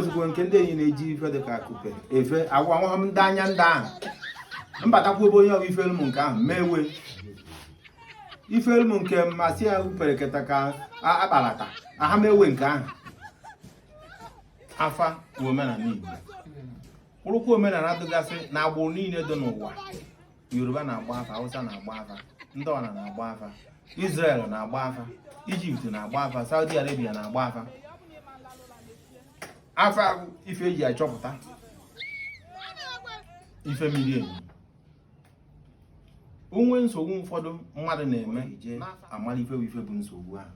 Ozugbo nke ndị enyi na-eji ife dị ka akupe efe agwa nwa m ndị anya ndị ahụ mbatakwa ebe onye ọbụ ifelu m nke ahụ mewe ifelu m nke mmasị ya pereketa ka akparata aha mewe nke ahụ. Afa bụ omenala Igbo, kwụrụkwa omenala dịgasị na agbụrụ niile dị n'ụwa. Yoruba na-agba afa, Hausa na-agba afa, ndị Ọna na-agba afa, Israel na-agba afa, Egypt na-agba afa, Saudi Arabia na-agba afa. Afa bụ ife eji achọpụta ife miri emi. O nwee nsogbu ụfọdụ mmadụ na-eme, ije amara ife bụ ife bụ nsogbu ahụ.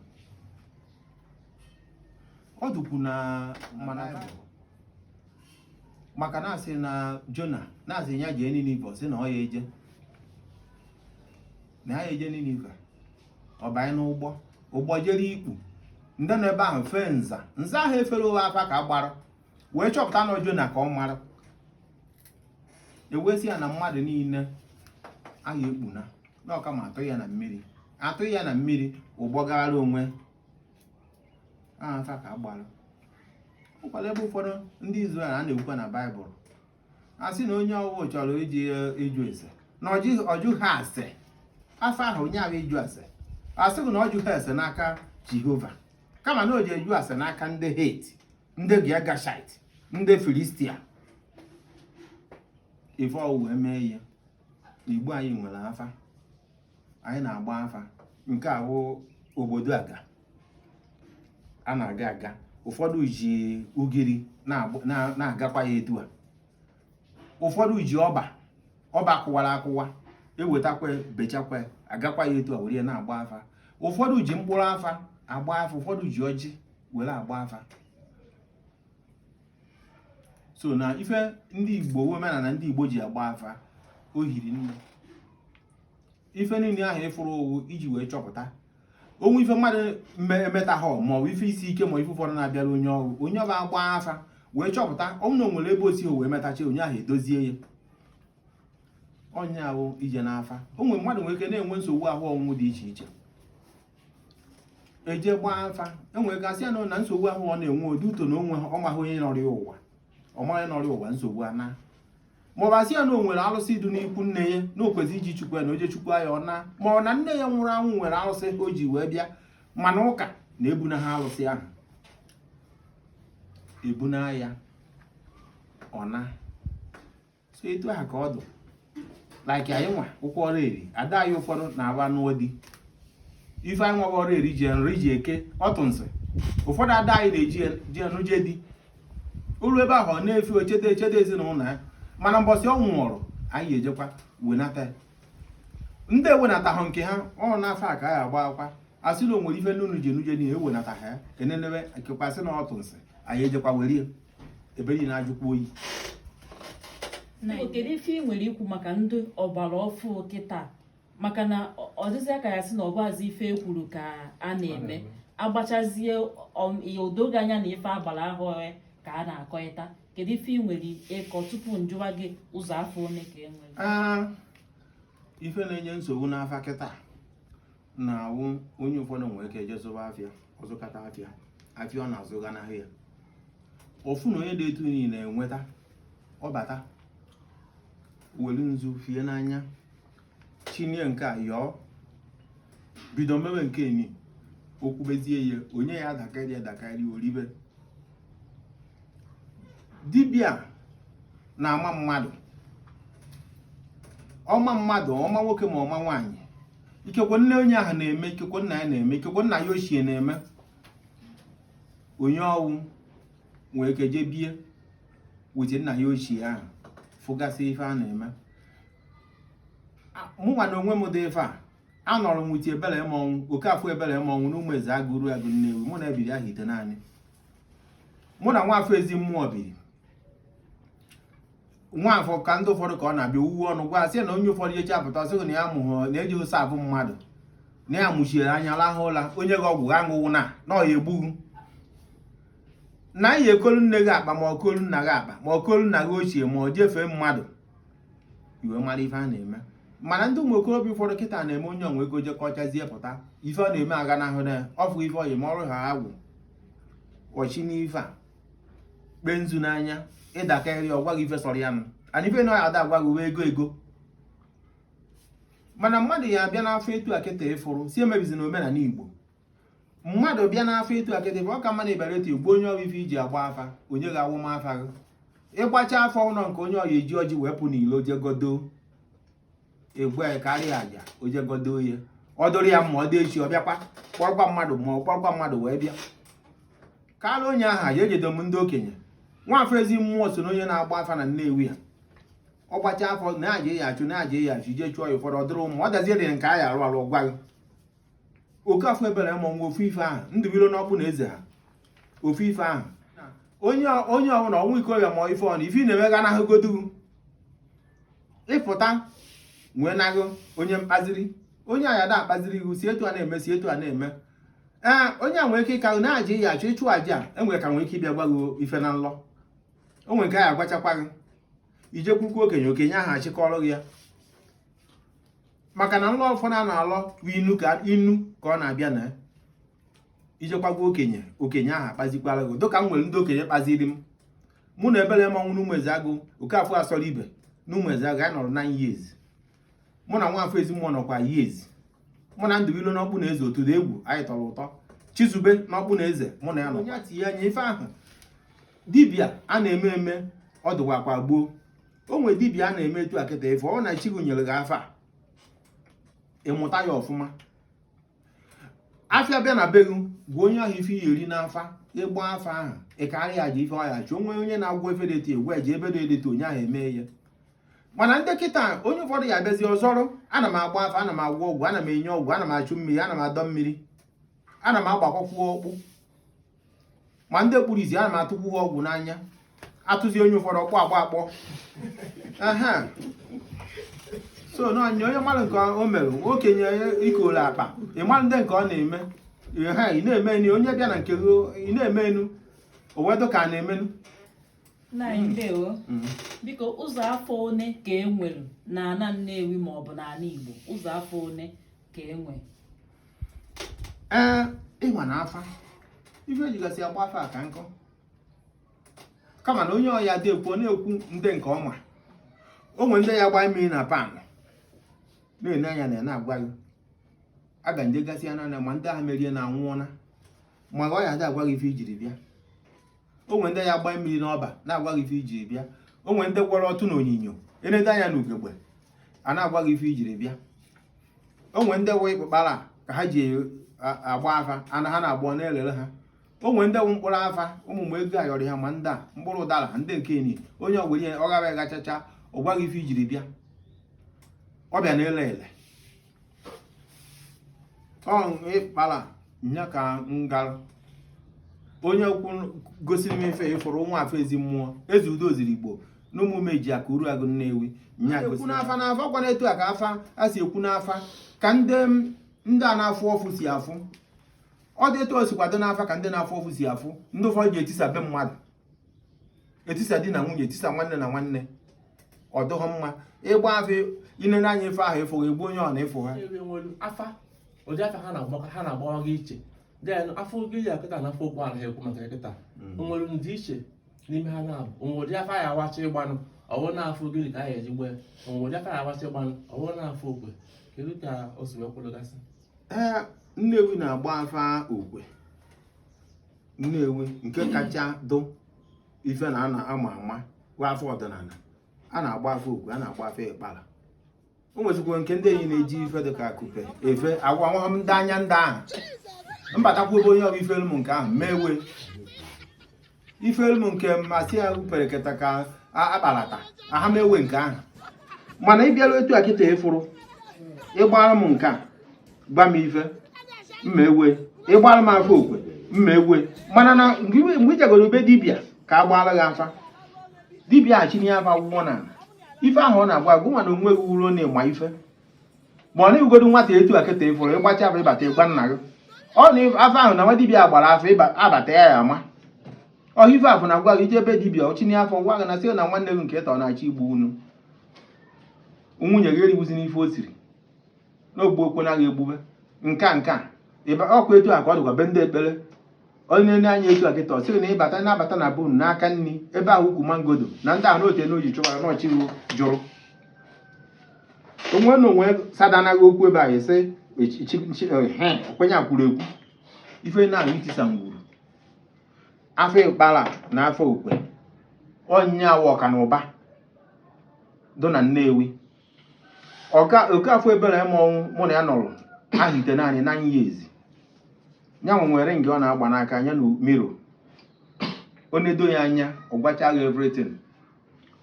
Ọ dịkwu na mana maka na asị na Jona na-asị ya jee Ninive, ọ sị na ọ ya eje, na ya eje Ninive. Ọ banye n'ụgbọ, ụgbọ jere ikpu, ndị nọ ebe ahụ fee nza, nza ahụ efere ụwa afa ka gbara wee chọpụta na Jona ka ọ mara. Ewesị ya na mmadụ niile agha ekpuna na ọka ma atụ ya na mmiri, atụ ya na mmiri, ụgbọ gara onwe afa ka agbara. Nkwado ebe ụfọdụ ndị Izrel a na-ekwukwa na Baịbụl, a sị na onye ọwụ chọrọ iji ịjụ ese na ọjụ ha ase afọ ahụ, onye ahụ ịjụ ase, a sịghị na ọ jụ ha ese n'aka Jehova, kama na o ji eju ase n'aka ndị Het, ndị Giagashit, ndị Filistia. Ife ọwụ wee mee ya. Igbo anyị nwere afa, anyị na-agba afa. Nke a wụ obodo aga a na-aga aga. Ụfọdụ ji ugiri na-agakwa ya etu a, ụfọdụ ji ọba, ọba kụwara akụwa, ewetakwa, bechakwa, agakwa ya etu a were ya na-agba afa. Ụfọdụ ji mkpụrụ afa agba afa, ụfọdụ ji ọjị were agba afa. So na ife ndị Igbo, omenala ndị Igbo ji agba afa, o hiri nne. Ife niile ahụ ịfụrụ owu iji wee chọpụta onwe ife mmadụ emetaghọ, ma ọ bụ ife isi ike, ma ife ụfọdụ na-abịara onye ọrụ, onye ọba agba afa wee chọpụta ọ na o nwere ebe osi wee metacha, onye ahụ edozie ya. Onye ahụ ije n'afa, o nwere mmadụ nwere ike na-enwe nsogbu ahụ ọnwụnwụ dị iche iche, eje gbaa afa, enwere gasị ya na nsogbu ahụ ọ na-enwe ụdị uto na onwe ọ maghị onye nọrọ ya ụwa, ọ maghị nọrọ ya ụwa, nsogbu ana. Ma ọ bụ asị ya na o nwere alụsị dị n'ikwu nne ya na o kwesịrị iji chukwu ya na oje chukwu ya ọ na, ma ọ na nne ya nwụrụ anwụ nwere alụsị o ji wee bịa, mana ụka na-ebuna ha alụsị ahụ ebuna ya ọ na. So etu ahụ ka ọ dụ, like anyị nwa ụkwụ ọrụ eri ada anyị ụfọdụ na-aba nụọ di, ife anyị nwa ọrụ eri ji nri ji eke ọtụ nsị, ụfọdụ ada anyị na-eji ji nuje di ụlọ ebe ahụ, ọ na-efe ochedo echedo ezinụlọ ya. Mana mbọsị ọ nwụrụ, anyị ejekwa wenata ya. Ndị ewenatahụ nke ha ọ n'afọ a ka anyị agba akwa, asị na o nwere ife nnunu ji enuje n'ihe ewenata ha ya enenebe ekekwasị na ọtụ nsị, anyị ejekwa were ya ebe niile ajụkwa oyi. Kedu ife ị nwere ikwu maka ndị ọgbara ọfụ kịta? Maka na ọ dịzị ka ya sị na ọ bụghịzi ife e kwuru ka a na-eme, agbachazie odoge anya na ife agbara ahụ ka a na-akọịta. Kedu ife ị nwere ịkọ tupu njụwa gị ụzọ afọ one ka e nwere? Ife na-enye nsogbu n'afa kịta na-awụ onye ụfọdụ nwere ike eje zụba afịa, ọzụkata afịa, afịa ọ na-azụ ganahụ ya ofu na onye dị etu niile enweta ọbata welu nzu fie n'anya chinie nke a yọọ bido mewe nke eni okwubezie ya, onye ya adakarị adakarị oribe. Dibịa na-ama mmadụ, ọma mmadụ, ọma nwoke ma ọma nwaanyị, ikekwe nne onye ahụ na-eme, ikekwe nna ya na-eme, ikekwe nna ya ochie na-eme. Onye ọwụ nwere ike jee bie wete nna ya ochie ahụ fụgasị ife a na-eme. Mụnwa na onwe m dị ife a anọrọ m wute Ebere Emeọnwụ, Okafọ Ebere Emeọnwụ na Ụmụeze Agụrụ Agụ Nnewi. Mụ na ebiri ahụ ite naanị mụ na Nwafọ ezi mmụọ biri Nwafọ ka ndị ụfọdụ ka ọ na-abịa owuwe ọnụ gwa sị na onye ụfọdụ jecha apụta sị na ya mụhụ na ejighị savụ mmadụ na ya mụchiere anya lahụ ụla, onye gị ọgwụ aṅụwụ na na ọ ya egbughu na anyị ekolu nne gị akpa, ma ọ kolu nna gị akpa, ma ọ kolu nna gị ochie, ma ọ jefee mmadụ iwe mara ife a na-eme. Mana ndị ụmụ okorobịa ụfọdụ kịta na-eme onye onwe ego jekọchazie pụta, ife ọ na-eme aga n'ahụ na ọfụ ife ọyị ma ọrụ ha agwụ ọchị n'ife a Kpee nzu n'anya ịdakarị, ọ gwa gị ife sọrọ ya nụ. And ife na ọ ada agwa gị wee ego ego. Mana mmadụ ya abịa n'afọ etu a kịta ịfụrụ si emebizi na omenala Igbo. Mmadụ bịa n'afọ etu a kịta, ọ ka mma na ịbịara etu igbo onye ọrụ ife iji agba afa, onye ga-awụ m afa gị. Ịgbacha afọ ụlọ nke onye ọya eji ọjị wee pụ n'ilo jegodo egwe ya karịa aja ojegodo ya, ọ dụrụ ya mma, ọ dị echi ọ bịakwa kpọrọkwa mmadụ, ma ọ kpọrọkwa mmadụ wee bịa karịa onye ahụ aja ejedo m. Ndị okenye nwafọ ezi mmụọ so na onye na-agba afa na Nnewi a. Ọ gbacha afọ na aja ya achụ na aja ya achụ, ije chụọ ya ụfọdụ, ọ dụrụ ụmụ ọ dazie dị nke a ya arụ arụ gwa gị. Okafọ ebere ma nwe ofu ife ahụ ndụbiro n'ọkpụ na eze ha ofu ife ahụ. Onye onye ọbụla ọnwụ ikorobịa ma ife ọ na ife ị na-eme ga anahụgodu ịpụta nwee nagụ onye mkpaziri, onye a ya da akpaziri iwu si etu a na-eme, si etu a na-eme. Ee, onye a nwere ike ịka na-aja ya achọ ịchụ aja a, enwere ka nwere ike ịbịa gwa gị ife na nlọ. O nwere nke a agwachakwa gị ijekwukwu okenye, okenye ahụ achịkọrọ gị ya, maka na nlọ ụfọdụ a na-alọ bụ inu ka inu ka ọ na-abịa na ijekwa gwa okenye, okenye ahụ akpazikwara gị. Dịka m nwere ndị okenye kpaziri m, mụ na ebere mmanwụ n'ụmụ eze agụ Okafọ asọrọ ibe n'ụmụ eze agụ, anyị nọrọ 9 years. Mụ na nwafọ ezimmụọ nọkwa years. Mụ na Ndụbilo n'ọkpụ na eze otudo egwu anyị tọrọ ụtọ. Chizube n'ọkpụ na eze, mụ na ya nọ. Onye tinye anya ife ahụ dibịa a na-eme eme, ọ dịwakwa gboo. O nwere dibịa a na-eme etu a kịta ife ọ na chi nyere gị afa, ịmụta ya ọfụma. Afịa bịa na be gị, gwa onye ahụ ife ya eri n'afa, ịgba afa ahụ ịkarịa aja ife ọ ya achụ. Onwe onye na-agwọ efe dị etu egwu eji ebe dị etu onye ahụ eme ya. Mana ndị kịta, onye ụfọdụ ya abịazi ọzọrọ, ana m agba afa, ana m agwọ ọgwụ, ana m enye ọgwụ, ana m achụ mmiri, ana m adọ mmiri, ana m agbakọkwu ọkpụ, ma ndị kpuru isi ana m atụkwu ha ọgwụ n'anya, atụzi onye ụfọdụ ọkpụ agba akpọ. Aha so n'ọnya onye mmadụ nke o mere okenye ikoro akpa, ị mara ndị nke ọ na-eme ha, ị na-eme enu onye bịa na nke gị, ị na-eme enu o wee dụ ka a na-emenu. Nna anyị, ndewo. Biko, ụzọ afọ one ka e nwere n'ana Nnewi ma ọ bụ n'ala Igbo? Ụzọ afọ one ka e nwere? Ee, ịma na afa ife ejigasị agba afa a ka nkụ, kama na onye ọya dị ekwu, ọ na-ekwu ndị nke ọma. O nwere ndị ya gba mmiri na pan na-ene anya na ya na-agwa gị aga nje gasị ya naanị, ma ndị ahụ merie na anwụọna, ma ọ ya adị agwa gị ife ijiri bịa. O nwere ndị ya gba mmiri n'ọba na-agwa gị ife ijiri bịa. O nwere ndị gwọrọ ọtụ na onyinyo enede anya na ugegbe a na-agwa gị ife ijiri bịa. O nwere ndị wụ ịkpụkpara ka ha ji agba afa ana ha na-agba na-elele ha. O nwere ndị wụ mkpụrụ afa ụmụ m ego ayọrọ ha, ma ndị a mkpụrụ ụdara, ndị nke enyi onye ọgwụ ihe ọ gara gachacha, ọ gwa gị ife ijiri bịa. Ọ bịa na-ele ele ọ ịkpara nya ka ngara onye kwu gosiri m ife ịfụrụ nwa afọ ezi mmụọ eze udo ziri Igbo na ụmụ eji aka uru agụ Nnewi nya ekwu n'afa n'afa kwana etu a ka afa a si ekwu n'afa, ka ndị ndị a na-afụ ọfụ si afụ. Ọ dị etu o si kwado n'afa ka ndị na-afụ ọfụ si afụ. Ndị ụfọdụ ji etisa be mmadụ, etisa di na nwunye, etisa nwanne na nwanne. Ọ dịghị mma ịgba afọ inene anya ife ahụ ịfụ egbu onye ọ na-ịfụ ha. Nnewi nwere afa, ụdị afa ha na-agba, ha na-agbawaga iche. Then afọ ogiri ya kịta na afọ okwu anaghị ekwu maka ya kịta. O nwere ndị iche n'ime ha na-abụ. O nwere ụdị afa ya awacha ịgbanụ ọwụ na afọ ogiri ka a ya eji gbee. O nwere ụdị afa ya awacha ịgbanụ ọwụ na afọ okwe. Kedu ka o si wee kwụlụgasị? Ee, Nnewi na-agba afa okwe. Nnewi nke kacha dụ ife na ana ama ama bụ afọ ọdịnala. A na-agba afọ okwe, a na-agba afọ ịkpara. O nwezikwa nke ndị enyi na-eji ife dị ka akupe efe agwa nwa m ndị anya ndị ahụ mbatakwa ebe onye ọbụ ifelu m nke ahụ mewe ifelu m nke masị ya pereketa ka akparata aha mewe nke ahụ. Mana ịbịara etu a kịta ịfụrụ ịgbara m nke a gwa m ife mma ewe, ịgbara m afọ okwe mma ewe. Mana na mgbe ijegoro ube dibịa ka a gbaara gị afa, dibịa achinye afa wụọ na ife ahụ ọ na-agwa gụ nwa na onwe gị wuro na ịma ife. Ma ọ na-egodo nwata etu a kịta ịfụrụ ịgbacha afa ịbata ịgwa nna gị ọ na afa ahụ na nwa dibịa gbara afa abata ya ya ama ọha ife afụ na gwa gị ije ebe dibịa ọchinye afọ gwa gị na sị na nwanne gị nke ịtọ na-achọ igbu unu, nwunye gị eriwuzi n'ife o siri n'ogbu okwu naghị egbube nka nka ọkwa etu a ka ọ dịkwa be ndị ekpere. Onye na-anya etu a kịta, ọ sịghị na ịbata na-abata na bunu n'aka nri ebe ahụ ukwu mangodo na ndị ahụ n'ote n'oji chụbara n'ọchị jụrụ onwe na onwe sada anaghị okwu ebe ahụ ese okwenye kwuru ekwu ife na-ahụ itisa ngwuru afọ ịkpala na afọ okwe ọnyịnya awụ ọka na ụba dụ na Nnewi. Ọka Okafọ ebere ma ọnwụ mụ na ya nọrọ ahụ ite naanị na 9 years. Ya nwe nwere nga ọ na-agba n'aka ya na miro ọ na-edo ya anya, ọ gwacha gị everything.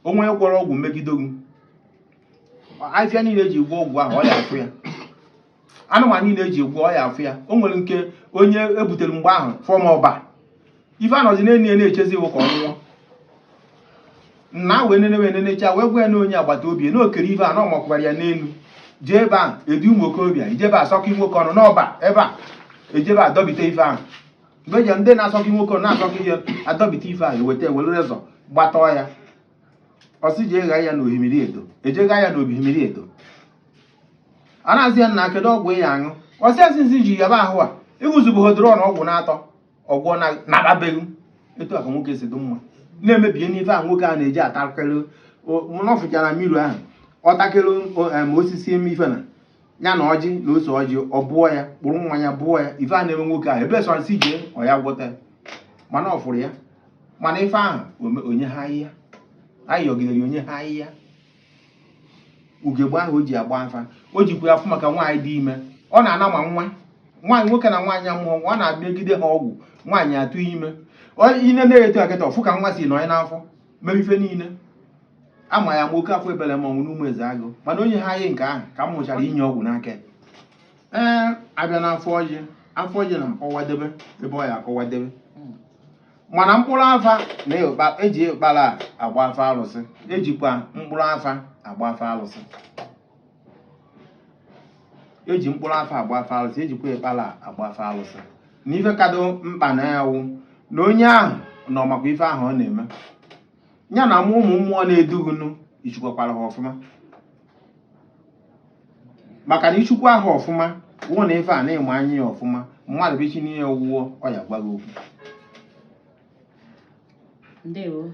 Onwe gwọrọ ọgwụ megide gị, afịa niile eji gwọ ọgwụ ahụ, ọ ya afụ ya. Anụmanụ niile eji gwọ, ọ ya afụ ya. O nwere nke onye ebutere mgbe ahụ fọm ọba ife anọzi n'enu ya na-echezi iwu ka ọ nwụọ nna wee nenewe enenecha wee gwa ya na onye agbata obi ya na okere ife a na ọmakwara ya n'elu jee ebe a edu ụmụ okorobịa ijebe asọkọ nwoke ọnụ n'ọba ebe a ejebe adọbite ife ahụ. Mgbe eji ndị na-asọkọ nwoke ọnụ na-asọkọ ihe adọbite ife ahụ, eweta ewere rezọ gbatọọ ya, ọsị jee ghaa ya n'ohimiri edo, eje ghaa ya n'ohimiri edo. A na-azị ya, nna, kedu ọgwụ ị ya aṅụ? Ọsị asị nsi ji yaba ahụ a ịgụzubụgodoro na ọgwụ na-atọ ọgwụ na-nababeghị. Etu a ka nwoke si dị mma na-emebie n'ife a nwoke a na-eji atakịrị nọfụchara mmiri ahụ, ọ takịrị osisi eme ife na ya na ọjị na ose ọjị, ọ bụọ ya kpụrụ mmanya bụọ ya. Ife a na-eme nwoke ahụ ebe sọ nsị jee ọ ya gwọta ya, mana ọ fụrụ ya, mana ife ahụ onye ha ahịhịa anyị yọgidere onye ha ahịhịa ugegbe ahụ o ji agba afa, o jikwa ya afụ maka nwaanyị dị ime ọ na-ana ma nwa nwaanyị nwoke na nwaanyị amụọ nwa, ọ na-abịagide ha ọgwụ nwaanyị atụ ime. Ine na-eto akịta ọfụ ka nwa si nọ ya n'afọ mere ife niile ama ya ma oke afọ ebele ma ọnwụ n'ụmụ eze agụ, mana onye ha anyị nke ahụ ka m mụchara inye ọgwụ n'aka ya. Ee, abịa n'afọ ọjị, afọ ọjị na-akọwadebe ebe ọ ya akọwadebe, mana mkpụrụ afa na eji ịkpara agba afa alụsị, ejikwa mkpụrụ afa agba afa alụsị, eji mkpụrụ afa agba afa alụsị, ejikwa ịkpara agba afa alụsị. Na ife kado mkpa na ya wụ na onye ahụ nọ makwa ife ahụ ọ na-eme ya na mụ ụmụ mmụọ na-edughunu ichukwakwara ha ọfụma, maka na ichukwa ahụ ọfụma wụ na ife a na-ịma anya ya ọfụma, mmadụ bichi n'ihe wụọ ọ ya gwa gị okwu. Ndewo.